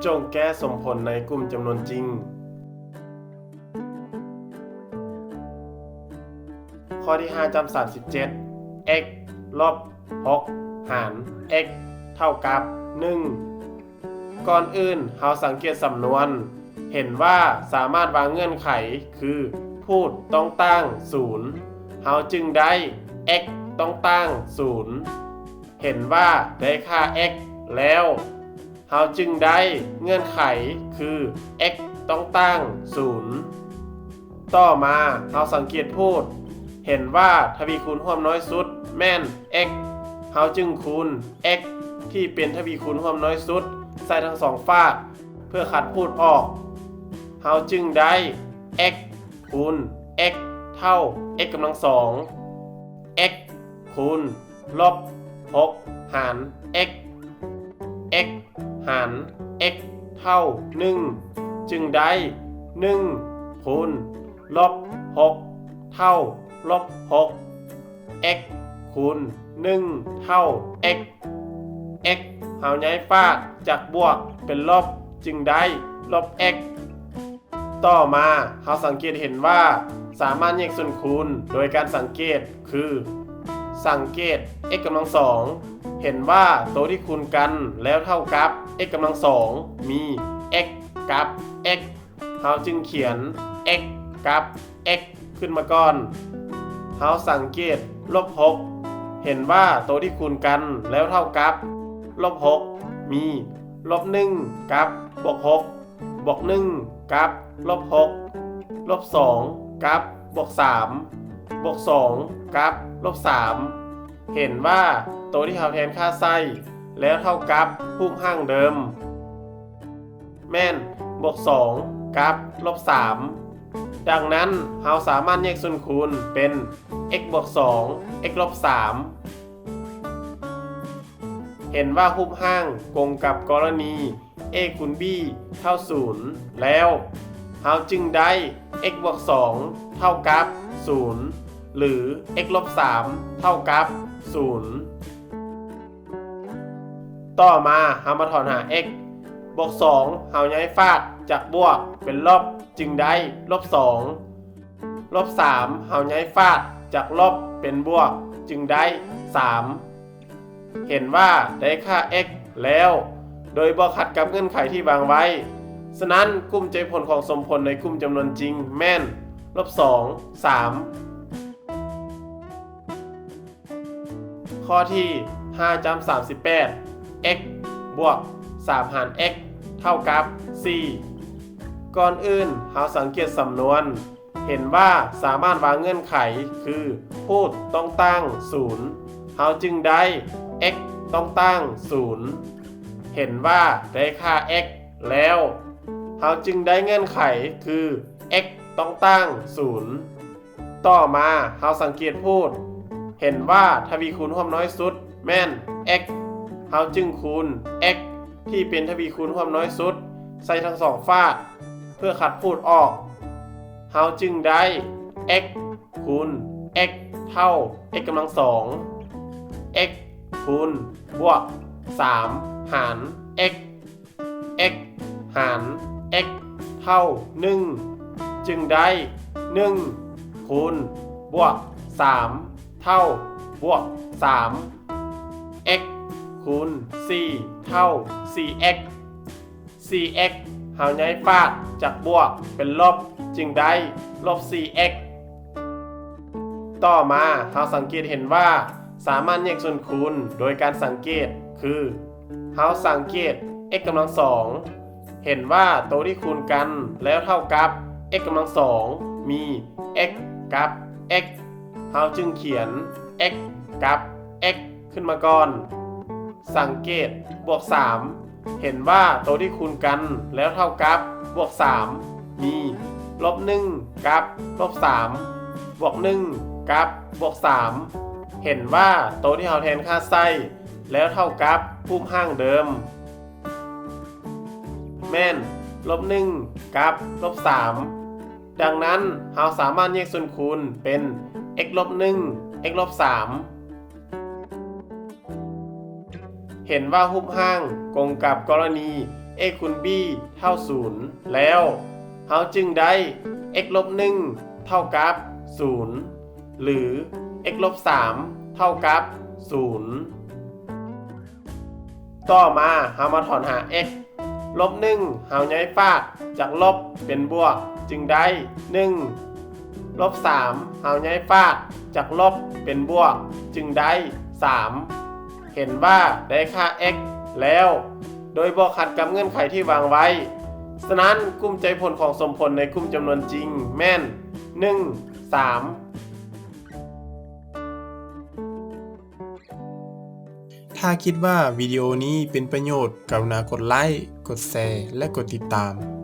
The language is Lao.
ຈົ່ງແກ້ສົມຜົນໃນກຸ່ມຈຳນວນຈິງ. ຂໍ້ທີຫ້າຈ້ຳສາມສິບເຈັດ x ລົບຫົກຫານ x ເທົ່າກັບໜຶ່ງ. ກ່ອນອື່ນເຮົາສັງເກດສຳນວນ ເຫັນວ່າສາມາດວາງເງື່ອນໄຂຄື ພູດຕ້ອງຕ່າງສູນ ເຮົາຈຶ່ງໄດ້ x ຕ້ອງຕ່າງສູນ. ເຫັນວ່າໄດ້ຄ່າ x ແລ້ວ ເຮົາຈຶ່ງໄດ້ເງື່ອນໄຂຄື x ຕ້ອງຕ່າງສູນ. ຕໍ່ມາເຮົາສັງເກດພູດ ເຫັນວ່າທະວີຄູນຮ່ວມນ້ອຍສຸດແມ່ນ x ເຮົາຈຶ່ງຄູນ x ທີ່ເປັນທະວີຄູນຮ່ວມນ້ອຍສຸດໃສ່ທັງສອງຟາກ ເພື່ອຂັດພູດອອກ ເຮົາຈຶ່ງໄດ້ x ຄູນ x ເທົ່າ x ກຳລັງສອງ x ຄູນລົບຫົກຫານ x x ຫານ x ເທົ່າໜຶ່ງ ຈຶ່ງໄດ້ໜຶ່ງຄູນລົບຫົກເທົ່າລົບຫົກ x ຄູນໜຶ່ງເທົ່າ x x ເຮົາຍ້າຍຟາກຈາກບວກເປັນລົບ ຈຶ່ງໄດ້ລົບ x. ຕໍ່ມາເຮົາສັງເກດເຫັນວ່າສາມາດແຍກສ່ວນຄູນໂດຍການສັງເກດຄື ສັງເກດ x ກຳລັງສອງ ເຫັນວ່າໂຕທີ່ຄູນກັນແລ້ວເທົ່າກັບ x ກຳລັງສອງ ມີ x ກັບ x ເຮົາຈຶ່ງຂຽນ x ກັບ x ຂຶ້ນມາກ່ອນ. ເຮົາສັງເກດລົບຫົກ ເຫັນວ່າໂຕທີ່ຄູນກັນແລ້ວເທົ່າກັບລົບຫົກ ມີລົບໜຶ່ງກັບບວກຫົກ ບວກໜຶ່ງກັບລົບຫົກ ລົບສອງກັບບວກສາມ ບວກສອງກັບລົບສາມ ເຫັນວ່າໂຕທີ່ເຮົາແທນຄ່າໃສ່ແລ້ວເທົ່າກັບຮູບຮ່າງເດີມ ແມ່ນບວກສອງກັບລົບສາມ. ດັ່ງນັ້ນເຮົາສາມາດແຍກສ່ວນຄູນເປັນ x ບວກສອງ x ລົບສາມ ເຫັນວ່າຮູບຮ່າງກົງກັບກໍລະນີ a ຄູນ b ເທົ່າສູນແລ້ວ ເຮົາຈຶ່ງໄດ້ x ບວກສອງເທົ່າກັບສູນ ຫຼື x ລົບສາມເທົ່າກັບສູນ. ຕໍ່ມາເຮົາມາຖອນຫາ x ບວກສອງ ເຮົາຍ້າຍຟາກຈາກບວກເປັນລົບ ຈຶ່ງໄດ້ລົບສອງ ລົບສາມ ເຮົາຍ້າຍຟາກຈາກລົບເປັນບວກ ຈຶ່ງໄດ້ສາມ ເຫັນວ່າໄດ້ຄ່າ x ແລ້ວ ໂດຍບໍ່ຂັດກັບເງື່ອນໄຂທີ່ວາງໄວ້. ສະນັ້ນ ກຸ່ມໃຈຜົນຂອງສົມຜົນໃນກຸ່ມຈຳນວນຈິງແມ່ນລົບສອງ ສາມ. ຂໍ້ທີຫ້າຈ້ຳສາມສິບແປດ x ບວກສາມຫານ x ເທົ່າກັບສີ່. ກ່ອນອື່ນເຮົາສັງເກດສຳນວນ ເຫັນວ່າສາມາດວາງເງື່ອນໄຂຄື ພູດຕ້ອງຕ່າງສູນ ເຮົາຈຶ່ງໄດ້ x ຕ້ອງຕ່າງສູນ. ເຫັນວ່າໄດ້ຄ່າ x ແລ້ວ ເຮົາຈຶ່ງໄດ້ເງື່ອນໄຂຄື x ຕ້ອງຕ່າງສູນ. ຕໍ່ມາເຮົາສັງເກດພູດ ເຫັນວ່າທະວີຄູນຮ່ວມນ້ອຍສຸດແມ່ນ x ເຮົາຈຶ່ງຄູນ x ທີ່ເປັນທະວີຄູນຮ່ວມນ້ອຍສຸດໃສ່ທັງສອງຟາກ ເພື່ອຂັດພູດອອກ ເຮົາຈຶ່ງໄດ້ x ຄູນ x ເທົ່າ x ກຳລັງສອງ x ຄູນບວກສາມຫານ x x ຫານ x ເທົ່າໜຶ່ງ ຈຶ່ງໄດ້ໜຶ່ງຄູນບວກສາມເທົ່າບວກສາມ x ຄູນສີ່ເທົ່າສີ່ x ສີ່ x ເຮົາຍ້າຍຟາກຈາກບວກເປັນລົບ ຈຶ່ງໄດ້ລົບສີ່ x. ຕໍ່ມາເຮົາສັງເກດເຫັນວ່າສາມາດແຍກສ່ວນຄູນໂດຍການສັງເກດຄື ເຮົາສັງເກດ x ກຳລັງສອງ ເຫັນວ່າໂຕທີ່ຄູນກັນແລ້ວເທົ່າກັບ x ກຳລັງສອງ ມີ x ກັບ x ເຮົາຈຶ່ງຂຽນ x ກັບ x ຂຶ້ນມາກ່ອນ. ສັງເກດບວກສາມ ເຫັນວ່າໂຕທີ່ຄູນກັນແລ້ວເທົ່າກັບບວກສາມ ມີລົບໜຶ່ງກັບລົບສາມ ບວກໜຶ່ງກັບບວກສາມ ເຫັນວ່າໂຕທີ່ເຮົາແທນຄ່າໃສ່ແລ້ວເທົ່າກັບຮູບຮ່າງເດີມ ແມ່ນລົບໜຶ່ງກັບລົບສາມ. ດັ່ງນັ້ນ ເຮົາສາມາດແຍກສ່ວນຄູນເປັນ x ລົບໜຶ່ງ x ລົບສາມ. ເຫັນວ່າຮູບຮ່າງກົງກັບກໍລະນີ x ຄູນ b ເທົ່າສູນແລ້ວ, ເຮົາຈຶ່ງໄດ້ x ລົບໜຶ່ງເທົ່າກັບສູນ ຫຼື x ລົບສາມເທົ່າກັບສູນ. ຕໍ່ມາເຮົາມາຖອນຫາ x. ລົບໜຶ່ງເຮົາຍ້າຍຟາກຈາກລົບເປັນບວກ ຈຶ່ງໄດ້ໜຶ່ງ, ລົບສາມເຮົາຍ້າຍຟາກຈາກລົບເປັນບວກ ຈຶ່ງໄດ້ສາມ. ເຫັນວ່າໄດ້ຄ່າ x ແລ້ວ ໂດຍບໍ່ຂັດກັບເງື່ອນໄຂທີ່ວາງໄວ້. ສະນັ້ນ, ກຸ່ມໃຈຜົນຂອງສົມຜົນໃນກຸ່ມຈຳນວນຈິງແມ່ນ ໜຶ່ງ ສາມ. ຖ້າຄິດວ່າວິດີໂອນີ້ເປັນປະໂຫຍດ, ກະລຸນາກົດໄລ້, ກົດແຊ ແລະ ກົດຕິດຕາມ.